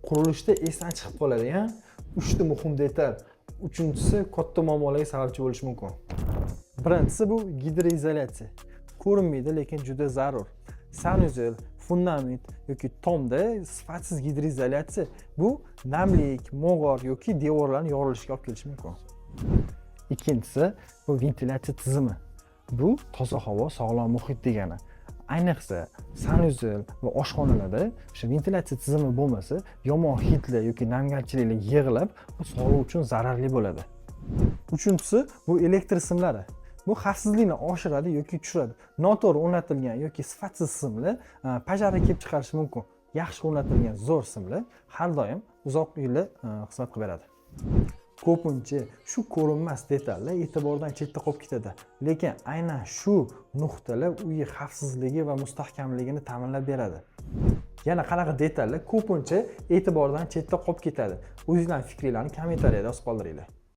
Qurilishda esdan chiqib qoladigan uchta muhim detal. Uchinchisi katta muammolarga sababchi bo'lishi mumkin. Birinchisi bu gidroizolyatsiya. Ko'rinmaydi, lekin juda zarur. Санузел, fundament yoki tomda sifatsiz gidroizolyatsiya bu namlik, mog'or yoki devorlarni yorilishiga olib kelishi mumkin. Ikkinchisi bu ventilyatsiya tizimi. Bu toza havo, sog'lom muhit degani. Ayniqsa санузел va oshxonalarda o'sha ventilyatsiya tizimi bo'lmasa, yomon hidlar yoki namgarchiliklar yig'ilib, bu sog'liq uchun zararli bo'ladi. Uchinchisi bu elektr simlari. Bu xavfsizlikni oshiradi yoki tushiradi. Noto'g'ri o'rnatilgan yoki sifatsiz simlar пожар ni kelib chiqarishi mumkin. Yaxshi o'rnatilgan zo'r simlar har doim uzoq yillar xizmat qilib beradi. Ko'pincha shu ko'rinmas detallar e'tibordan chetda qolib ketadi, lekin aynan shu nuqtalar uy xavfsizligi va mustahkamligini ta'minlab beradi. Yana qanaqa detallar ko'pincha e'tibordan chetda qolib ketadi? O'zinglarni fikringlarni kommentariyada yozib qoldiringlar.